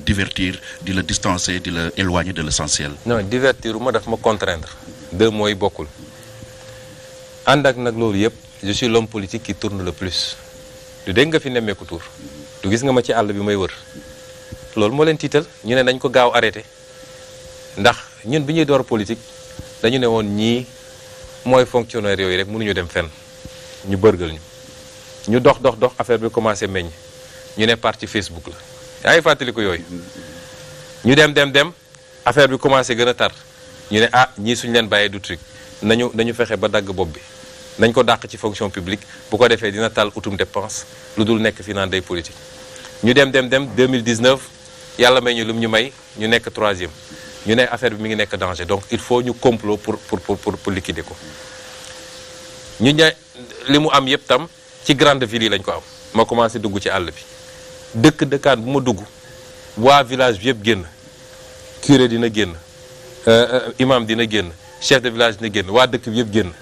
divertir di la distancer di la éloigner de l'essentiel. non divertir ma daf ma contraindre 2 mooy bokkul ànd ak nag loolu yëpp je suis l'homme politique qui tourne le plus du dégg nga fi nemmeeku tour du gis nga ma ci àll bi may wër loolu moo leen tiital ñu ne nañ ko gaaw arrêté ndax ñun bi ñuy door politique dañu ne woon ñii mooy fonctionnaire yooyu rek mënuñu dem fenn ñu bërgal ñu dox affaire bi commencé meññ ñu ne parti Facebook la yaa ngi fàttaliku yooyu ñu dem affaire bi commencé gën a tar ñu ne ñii suñu leen bàyyee du truc nañu fexe ba dagg bopp bi nañ ko dàq ci fonction publique bu ko defee dina tal utum dépense lu dul nekk fi naan day politique ñu dem 2019 yàlla may ñu lu ñu may ñu nekk 3e ñu ne affaire bi mi ngi nekk danger donc il faut ñu complot pour liquider ko ñu ne li mu am yëpp tam ci grande ville yi lañ ko am ma commencé dugg ci àll bi dëkkaan bu ma dugg waa village bi yëpp génn curé dina génn imam dina génn chef de village dina génn waa dëkk bi yëpp génn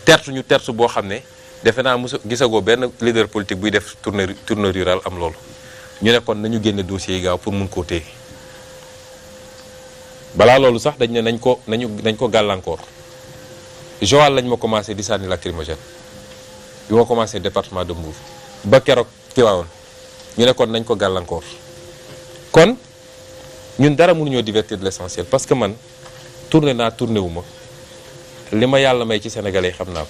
tertu boo xam ne defe naa gisagoo benn leader politique buy def tournée rurale am loolu ñu ne kon nañu génne dossiers yi gaaw pour mun koo téye balaa loolu sax dañ ne nañ ko gàllankoor Joal lañ ma commencé di sànni lacrymogène bi ma commencé département de Mbour ba keroog Tivaouane ñu ne kon nañ ko gàllankoor kon ñun dara mënuñoo divertir de l'essentiel parce que man tourné wu ma li ma yàlla may ci sénégalais xam naa ko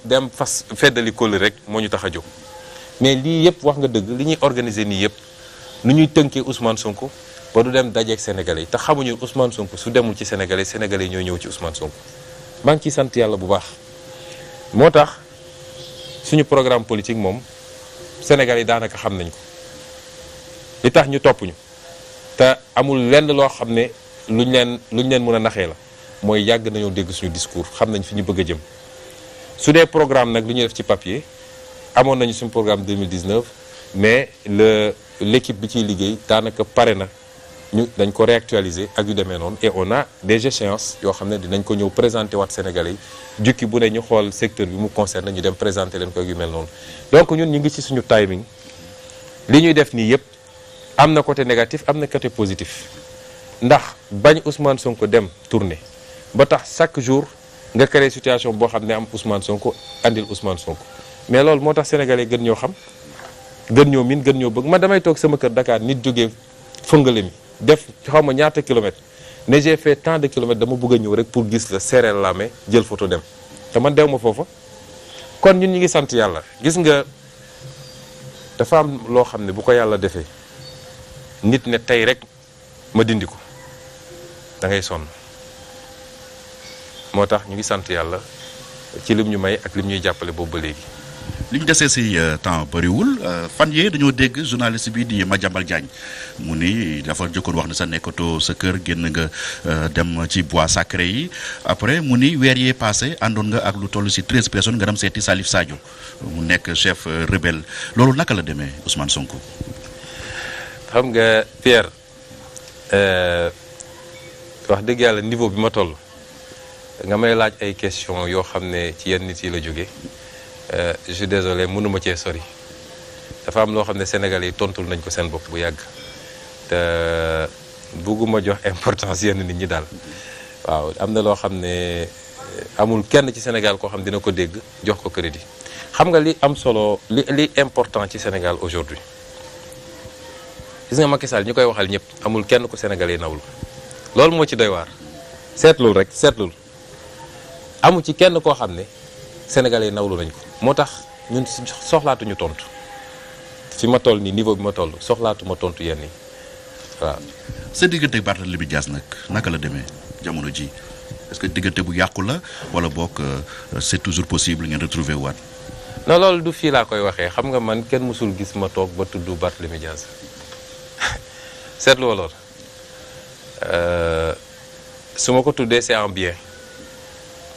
dem fas feddali kóllëre rek moo ñu tax a jóg mais lii yëpp wax nga dëgg li ñuy organiser nii yëpp nu ñuy tënkee Ousmane Sonko ba du dem dajeeg sénégalais yi te xamuñu Ousmane Sonko su demul ci sénégalais yi ñoo ñëw ci Ousmane Sonko maa ngi ciy sant yàlla bu baax moo tax suñu programme politique moom sénégalais yi daanaka xam nañ ko li tax ñu topp ñu te amul lenn loo xam ne luñ leen mën a naxee la mooy yàgg nañoo dégg suñu discours xam nañ fi ñu bëgg a jëm su dee programme nag lu ñuy def ci papier amoon nañu suñu programme 2019 mais l'équipe bi ciy liggéey daanaka pare na ñu dañ ko réactualiser ak yu demee noonu et on a des échéances yoo xam ne dinañ ko ñëw présenter waat Sénégalais yi jukki bu ne ñu xool secteur bi mu concerne ñu dem présenter leen ko ak yu mel noonu donc ñun ñu ngi ci suñu timing li ñuy def nii yëpp am na côté négatif am na côté positif ndax bañ Ousmane Sonko dem tournée ba tax chaque jour nga créer situation boo xam ne am Ousmane Sonko andil Ousmane Sonko mais loolu moo tax sénégalais gën ñoo xam gën ñoo min gën ñoo bëgg man damay toog sama kër Dakar nit jógee fëngale mi def xaw ma ñaata kilomètres ne j'ai fait tant de kilomètres dama bëgg a ñëw rek pour gis la serrer la main jël photo dem te man dew ma foofa kon ñun ñi ngi sant yàlla gis nga dafa am loo xam ne bu ko yàlla defee nit ne tey rek ma dindi ko da ngay sonn moo tax ñu ngi sant yàlla ci lim ñu may ak lim ñuy jàppale boobu ba léegi. li ñu desee si temps bëriwul fan yee dañoo dégg journaliste bi di Madiambal Diagne mu ni dafa jëkkoon wax ne sa nekkatoo sa kër génn nga dem ci bois sacré yi après mu ni weer yee passé àndoon nga ak lu toll si 13 personnes nga dem seeti Salif Sadio mu nekk chef rebelle loolu naka la demee Ousmane Sonko. xam nga Pierre wax dëgg yàlla niveau bi ma toll nga may laaj ay question yoo xam ne ci yenn nit yi la jóge je suis désolé mënuma cee sori dafa am loo xam ne Sénégalais yi tontul nañ ko seen bopp bu yàgg te bugguma jox importance yenn nit ñi daal waaw am na loo xam ne amul kenn ci Sénégal koo xam dina ko dégg jox ko crédit xam nga li am solo li important ci Sénégal aujourd'hui gis nga Macky Sall ñu koy waxal ñëpp amul kenn ku Sénégalais yi nawul loolu moo ci doy waar seetlul rek seetlul amu ci kenn koo xam ne Sénégalais yi nawlu nañ ko moo tax ñun soxlaatuñu tontu fi ma toll nii niveau bi ma toll soxlaatuma tontu yenn yi waaw. sa diggante ak Barthélémy Dias nag naka la demee jamono ji est-ce que diggante bu yàqu la wala boog c'est toujours possible ngeen retrouver waat. non loolu du fii laa koy waxee xam nga man kenn mësul gis ma toog ba tudd Barthélémy Dias seetlu loolu su ma ko tuddee c'est en bien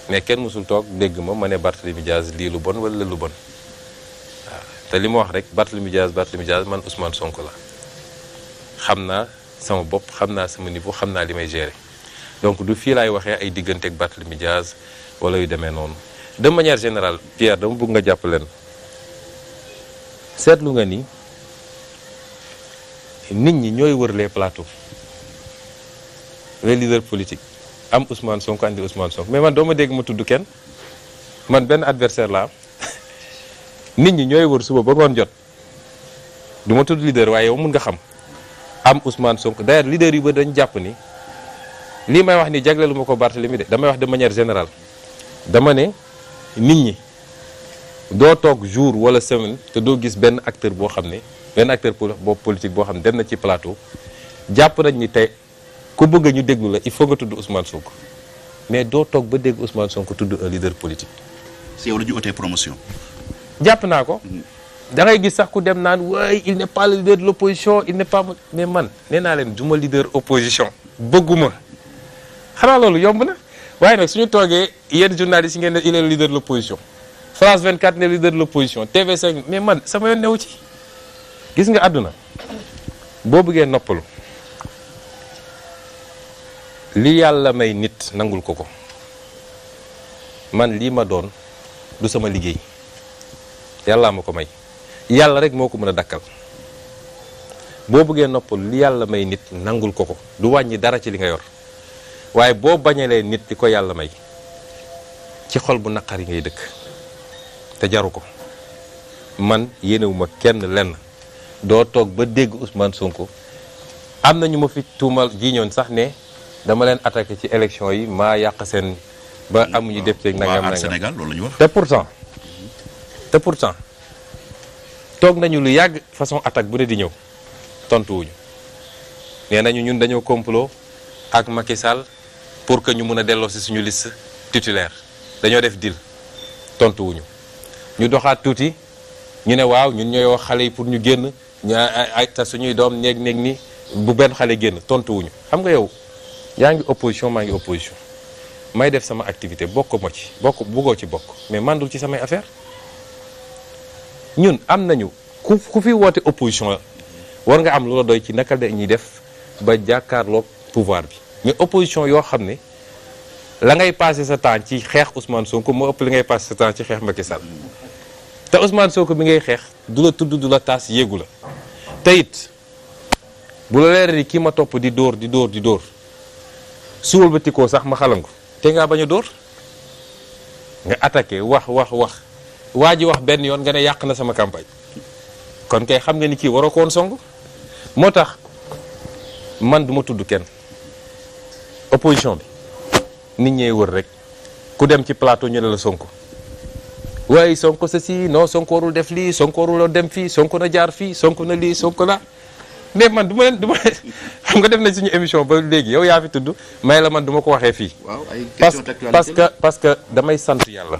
mais kenn mësul toog dégg ma ne Barthélémy Dias lii lu bon wala lu bon waaw te li ma wax rek Barthélémy Dias man Ousmane Sonko la xam naa sama bopp xam naa sama niveau xam naa li may gérer donc du fii laay waxee ay diggante ak Barthélémy Dias wala yu demee noonu de manière générale Pierre dama bëgg nga jàpp leen seetlu nga ni nit ñi ñooy wër les plateaux les leaders politiques am Ousmane Sonko andi Ousmane Sonko mais man doo ma dégg ma tudd kenn man benn adversaire la am nit ñi ñooy wër suba ba ngoon jot du ma tudd leader waaye yow mun nga xam am Ousmane Sonko d'ailleurs leader yu ba dañ jàpp ni lii may wax ni jagleelu ma ko Barthélemy de damay wax de manière générale dama ne nit ñi doo toog jour wala semaine te doo gis benn acteur boo xam ne benn acteur politique boo xam ne dem na ci plateau jàpp nañ ni tey ku bëgg ñu déglu la il faut nga tudd Ousmane Sonko mais doo toog ba dégg Ousmane Sonko tudd un leader politique. si yow la ñu otee promotion. jàpp naa ko da ngay gis sax ku dem naan waaye il n'est pas le leader de l'opposition il n'est pas mais man nee naa leen du ma leader opposition bëgguma xanaa loolu yomb na waaye nag suñu toogee yenn journalistes yi ngeen ne il est le leader de l'opposition France 24 ne leader de l'opposition TV5 mais man sama yoon newu ci gis nga àdduna boo bëggee noppalu li yàlla may nit nangul ko man lii ma doon du sama liggéey yàllaa ma ko may yàlla rek moo ko mën a dakkal boo bëggee noppalu li yàlla may nit nangul ko du wàññi dara ci li nga yor waaye boo bañalee nit di ko yàlla may ci xol bu naqar yi ngay dëkk te jaru ko man yéenewuma kenn lenn doo toog ba dégg Ousmane Sonko am na ñu ma fi tuumal jiiñoon sax ne dama leen attaqué ci élection yi maa yàq seen ba amuñu député nangam Sénégal loolu la ñu wax. te pourtant toog nañu lu yàgg façon attaque bu ne di ñëw tontuwuñu nee nañu ñun dañoo complot ak Macky Sall pour que ñu mun a delloo si suñu liste titulaire dañoo def deal tontuwuñu ñu doxaat tuuti ñu ne waaw ñun ñooy wax xale yi pour ñu génn ay ta suñuy doom néeg ni bu benn xale génn tontuwuñu xam nga yow yaa ngi opposition maa ngi opposition may def sama activité bokk ma ci buggoo ci bokk mais mandul ci samay affaire ñun am nañu ku fi woote opposition war nga am lu la doy ci naka la ñuy def ba jàkkaarloog pouvoir bi mais opposition yoo xam ne la ngay passé sa temps ci xeex Ousmane Sonko moo ëpp li ngay passé sa temps ci xeex Macky Sall te Ousmane Sonko bi ngay xeex du la tudd du la taas yéegu la te it bu la leer ni kii ma topp di dóor suwal ba tikoo sax ma xalangu te ngaa bañ a dóor nga attaqué wax waa ji wax benn yoon nga ne yàq na sama campagne kon kay xam nga ni kii waroo ko woon song moo tax man du ma tudd kenn opposition bi nit ñee wër rek ku dem ci plateau ñu ne la Sonko waaye Sonko ceci non Sonko warul def lii Sonko warul dem fii Sonko na jaar fii Sonko na lii Sonko la mais man du ma xam nga def na suñu émission ba léegi yow yaa fi tudd may la man du ma ko waxee fii. waaw ay questions d'actualité parce que damay sant yàlla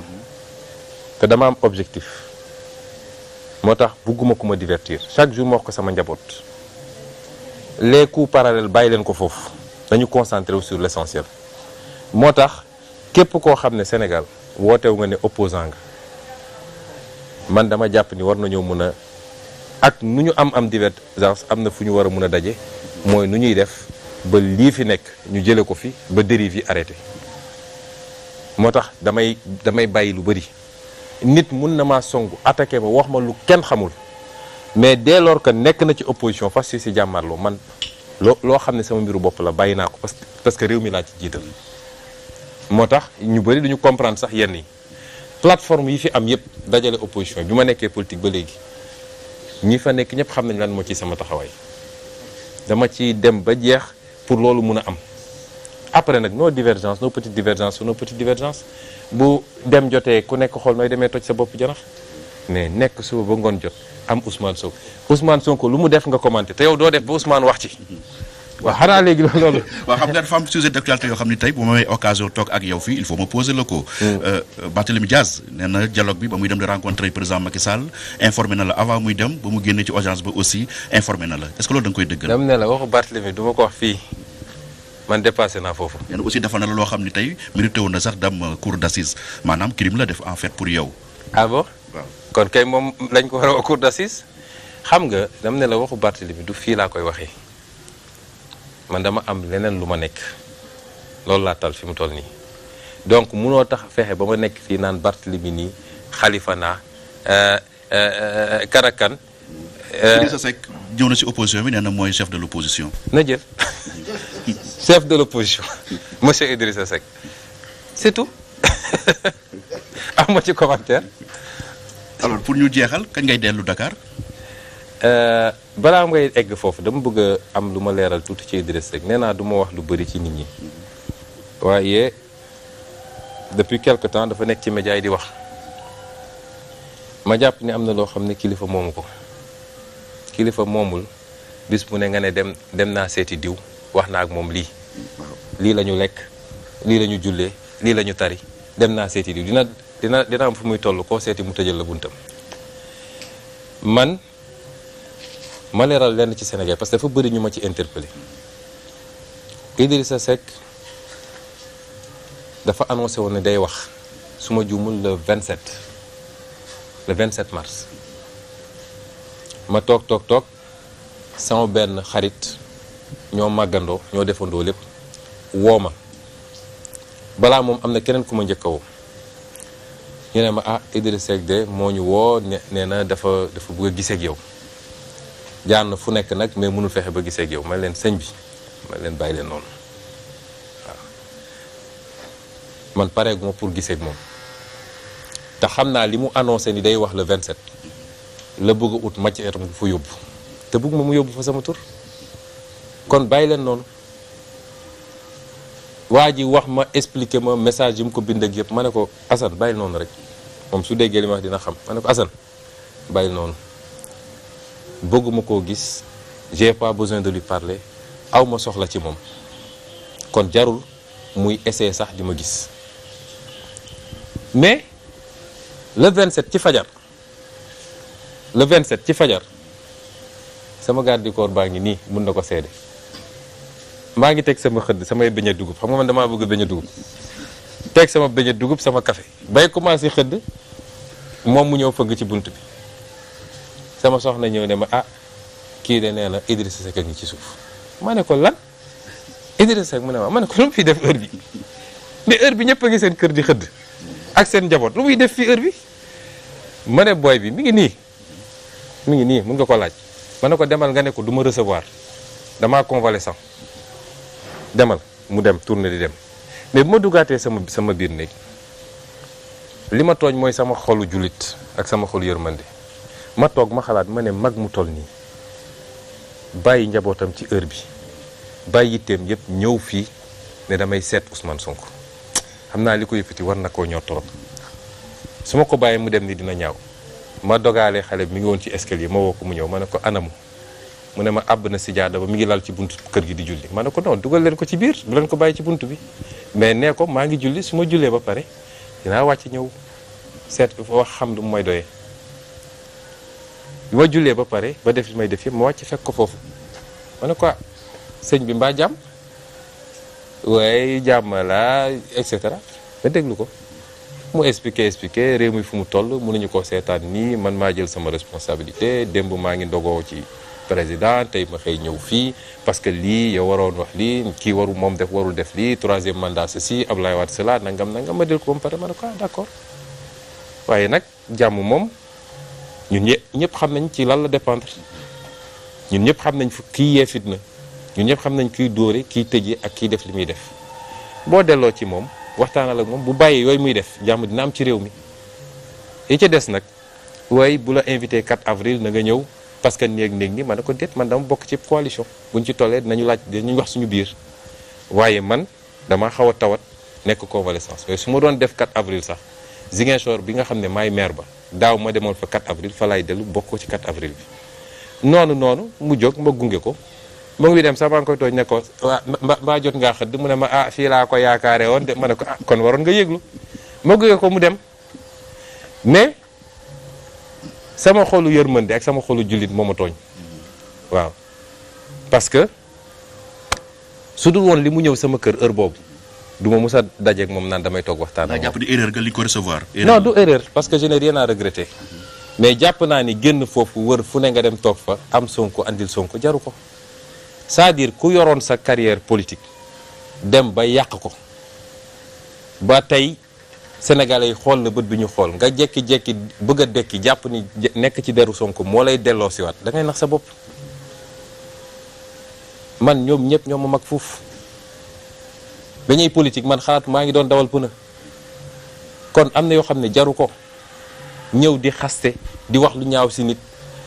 te dama am objectif moo tax bugguma ku ma divertir chaque jour ma wax ko sama njaboot les coups parallèles bàyyi leen ko foofu dañu concentré wu sur l'essentiel moo tax képp koo xam ne Sénégal wootewu nga ne opposant nga man dama jàpp ni war nañoo mën a ak nu ñu am divergence am na fu ñu war a mun a daje mooy nu ñuy def ba lii fi nekk ñu jële ko fi ba dérive yi arrêté moo tax damay bàyyi lu bëri nit mun na maa songu attaqué ma wax ma lu kenn xamul mais dès lors que nekk na ci opposition fas si jàmmarloo man loo xam ne sama mbiru bopp la bàyyi naa ko parce que réew mi laa ci jiital moo tax ñu bëri duñu comprendre sax yenn yi plateforme yi fi am yépp dajale opposition bi ma nekkee politique ba léegi ñi fa nekk ñëpp xam nañ lan moo ci sama taxawaay dama ci dem ba jeex pour loolu mun a am après nag nos divergences nos petites divergences bu dem jotee ku nekk xool nooy demee toj sa bopp janax mais nekk suba ba ngoon jot am Ousmane Sonko lu mu def nga commenté te yow doo def ba Ousmane wax ci waaw xanaa léegi loolu. waaw xam nga dafa am sujet d'actualité yoo xam ne tey bu ma may occasion toog ak yow fii il faut ma poser la ko. Barthélémy Diaz nee na dialogue bi ba muy dem di rencontrer président Macky Sall informé na la avant muy dem ba mu génnee ci audience ba aussi informé na la est-ce que loolu da nga koy dëggal. dam ne la waxu Barthélémy du ma ko wax fii man dépassé naa foofu. nee na aussi defal na la loo xam ne tey mérité woon na sax dem cour d'assises maanaam crime la def en fait pour yow. ah bon waaw kon kay moom lañ ko war a cour d'assises xam nga dam ne la waxu Barthélémy du fii laa koy waxee. man dama am leneen lu ma nekk loolu laa tal fi mu toll nii donc munoo tax fexe ba ma nekk fii naan Barthélémy nii Khalifa naa Karakan Idrissa Seck ñëw na si opposition bi nee na mooy chef de l'opposition. na jël chef de l'opposition monsieur Idrissa Seck c'est tout am ma ci commentaire. alors pour ñu jeexal kañ ngay dellu Dakar. balaa ngay egg foofu dama bëgg a am lu ma leeral tuuti ci Idrissa Seck nee naa du ma wax lu bëri ci nit ñi waaye depuis quelque temps dafa nekk ci média yi di wax ma jàpp ni am na loo xam ne kilifa moomu ko kilifa moomul bis bu ne nga ne dem naa seeti diw wax naa ak moom lii la ñu lekk lii la ñu jullee lii la ñu tari dem naa seeti diw dina am fu muy toll koo seeti mu tëjal la buntam man ma leeral lenn ci Sénégal parce que dafa bëri ñu ma ci interpellé Idrissa Seck dafa annoncé woon ne day wax su ma juumul le 27 mars ma toog sama benn xarit ñoo màggandoo ñoo defandoo lépp woo ma balaa moom am na keneen ku ma njëkk a woo ñu ne ma Idrissa Seck de moo ñu woo nee na dafa bëgg a gisee ak yow jaar na fu nekk nag mais mënul fexe ba gisee ak yow man leen sëñ bi man leen bàyyi leen noonu waaw man pareeguma pour gisee ak moom te xam naa li mu annoncé ni day wax le 27 la bëgg a ut matière mu fa yóbbu te bëgg ma mu yóbbu fa sama tur kon bàyyi leen noonu waa ji wax ma expliqué ma message yi mu ko bind ak yëpp ma ne ko Assane bàyyi noonu rek moom su déggee li ma wax dina xam ma ne ko Assane bàyyi noonu bëgguma koo gis j'ai pas besoin de lui parler aw ma soxla ci moom kon jarul muy essayer sax di ma gis mais le 27 ci fajar sama garde du corps baa ngi nii mun na ko seede maa ngi teg sama xëdd samay beñe dugub xam nga man damaa bëgg beñe dugub teg sama beñe dugub sama café bay commencé xëdd moom mu ñëw fëgg ci bunt bi sama soxna ñëw ne ma kii de nee na Idrissa Seck a ngi ci suuf ma ne ko lan Idrissa Seck mu ne ma ne ko lu mu fiy def heure bi mais heure bi ñëpp a ngi seen kër di xëdd ak seen njaboot lu muy def fii heure bi ma ne booy bi mi ngi nii mun nga ko laaj ma ne ko demal nga ne ko du ma recevoir damaa convalescent demal mu dem tourné di dem mais bu ma duggaatee sama biir néeg li ma tooñ mooy sama xolu jullit ak sama xolu yërmande ma toog ma xalaat ma ne mag mu toll nii bàyyi njabootam ci heure bi bàyyi yitteem yëpp ñëw fii ne damay seet Ousmane Sonko xam naa li ko yëkkati war na koo ñor torop su ma ko bàyyee mu dem ni dina ñaaw ma dogaale xale bi mi ngi woon ci escalier ma woo ko mu ñëw ma ne ko anamu mu ne ma àbb na si jaada ba mi ngi lal ci buntu kër gi di julli ma ne ko non dugal leen ko ci biir bu leen ko bàyyi ci buntu bi mais nee ko maa ngi julli su ma jullee ba pare dinaa wàcc ñëw seet wax xam lu mu may doyee bi ma jullee ba pare ba def li may def yëpp ma wàcc fekk ko foofu ma ne ko sëñ bi mbaa jàmm waaye jàmm la et cetera ma déglu ko mu expliqué réew mi fu mu toll mënuñu ko seetaan nii man maa jël sama responsabilité démb maa ngi ndogoo ci président tey ma xëy ñëw fii parce que lii yow waroon wax lii kii warul def lii 3e mandat ceci Abdoulaye Wade cela nangam ma del ko ba pare ma ne ko d'accord waaye nag jàmm moom ñun ñëpp xam nañ ci lan la dépendre ñun ñëpp xam nañ fu kii yee fitna ñun ñëpp xam nañ kiy dóore kiy tëjee ak kiy def li muy def boo delloo ci moom waxtaanal ak moom bu bàyyi yooyu muy def jàmm dina am ci réew mi yi ca des nag waaye bu la invité 4 avril na nga ñëw parce que néeg ni ma ne ko déet man dama bokk ci coalition buñ ci tollee dinañu wax suñu biir waaye man dama xaw a tawat nekk convalescence mais su ma doon def 4 avril sax Ziguinchor bi nga xam ne maay maire ba daaw ma demoon fa 4 avril fa laay dellu bokk ci 4 avril bi noonu mu jóg ma gunge ko ma ngi dem sax maa ngi koy tooñ ne ko mbaa jot ngaa xëdd mu ne ma fii laa ko yaakaare woon de ma ne ko kon waroon nga yëglu ma gunge ko mu dem mais sama xolu yërmande ak sama xolu jullit moo ma tooñ waaw parce que su dul woon li mu ñëw sama kër heure boobu du ma mus a dajeeg moom naan damay toog waxtaan. daa jàpp ni erreur nga li ko recevoir. non du erreur parce que je n'ai rien à regretter mais jàpp naa ni génn foofu wër fu ne nga dem toog fa am Sonko andil Sonko jaru ko c'est-à-dire ku yoroon sa carrière politique dem ba yàq ko ba tey sénégalais yi xool la bët bi ñu xool nga jekki-jekki bëgg a dekki jàpp ni nekk ci deru Sonko moo lay delloo siwaat da ngay nax sa bopp. man ñoom ñëpp ñoom ma mag fuuf ba ñuy politique man xalaat maa ngi doon dawal pëna kon am na yoo xam ne jaru ko ñëw di xaste di wax lu ñaaw si nit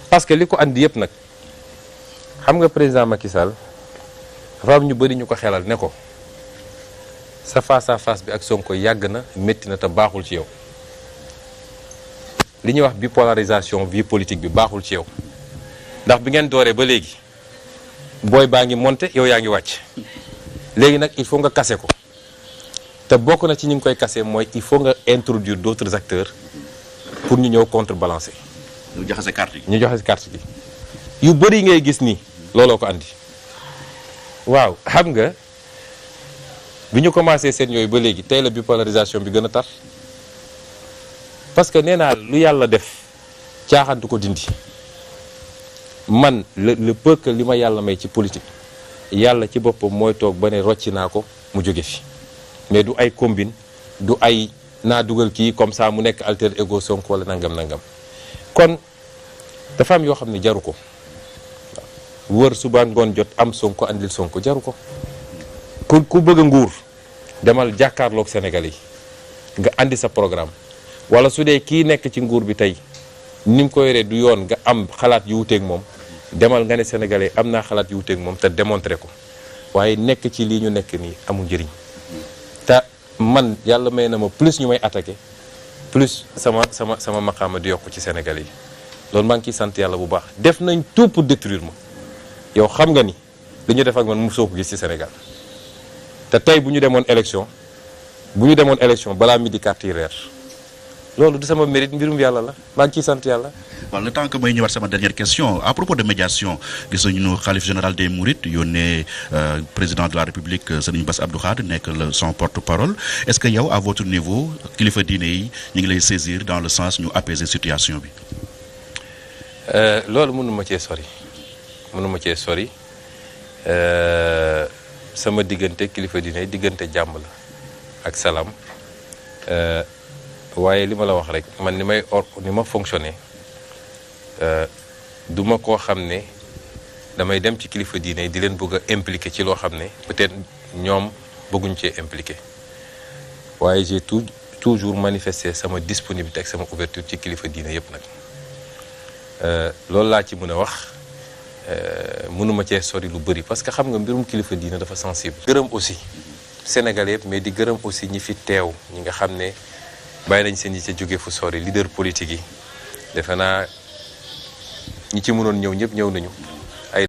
parce que li ko andi yëpp nag xam nga président Macky Sall dafa am ñu bëri ñu ko xelal ne ko sa face à face bi ak Sonko yàgg na métti na te baaxul ci yow li ñuy wax bipolarisation vie politique bi baaxul ci yow ndax bi ngeen dooree ba léegi booy baa ngi monté yow yaa ngi wàcc léegi nag il faut nga casser ko te bokk na ci ñi ngi koy casser mooy il faut nga introduire d'autres acteurs pour ñu ñëw contrebalancer. ñu joxe carte gi ñu joxe carte gi yu bëri ngay gis nii looloo ko andi waaw xam nga bi ñu commencé seen yooyu ba léegi tey la bipolarisation bi gën a tar parce que nee naa lu yàlla def caaxantu ko dindi. man le peu que li ma yàlla may ci politique yàlla ci boppam mooy toog ba ne rocci naa ko mu jóge fi mais du ay combine du ay naa dugal kii comme ça mu nekk alter ego Sonko wala nangam kon dafa am yoo xam ne jaru ko wër suba ngoon jot am Sonko andil Sonko jaru ko ku bëgg a nguur demal jàkkaarloog Sénégal yi nga andi sa programme wala su dee kii nekk ci nguur bi tey ni mu ko yoree du yoon nga am xalaat yu wuteeg moom demal nga ne sénégalais am naa xalaat yu wuteeg moom te démontré ko waaye nekk ci lii ñu nekk nii amul njëriñ te man yàlla may na ma plus ñu may attaqué plus sama maqaama di yokk ci sénégalais yi loolu maa ngi ciy sant yàlla bu baax def nañ tout pour détruire ma yow xam nga ni li ñu def ak man mosoo ko gis ci Sénégal te tey bu ñu demoon élection balaa midi carte yi reer loolu du sama mérite mbirum yàlla la maa ngi ciy sant yàlla. waaw le temps que may ñëwaat sama dernière question à propos de médiation gis nañu xalif général des Mourides yónnee président de la République Serigne Bass Abdou Khadre nekk son porte-parole est-ce que yow à votre niveau kilifa diine yi ñu ngi lay saisir dans le sens ñu apaiser situation bi. loolu mënuma cee sori sama diggante kilifa diine yi diggante jàmm la ak salaam. waaye li ma la wax rek man ni ma fonctionné du ma koo xam ne damay dem ci kilifa diine di leen bëgg a impliqué ci loo xam ne peut-être ñoom bëgguñ cee impliqué waaye j'ai toujours manifesté sama disponibilité ak sama ouverture ci kilifa diine yépp nag loolu laa ci mën a wax mënuma cee sori lu bëri parce que xam nga mbirum kilifa diine dafa sensible. gërëm aussi Sénégal yépp mais di gërëm aussi ñi fi teew ñi nga xam ne bàyyi nañ seen yi ca jóge fu sori leader politique yi defe naa ñi ci mënoon ñëw ñëpp ñëw nañu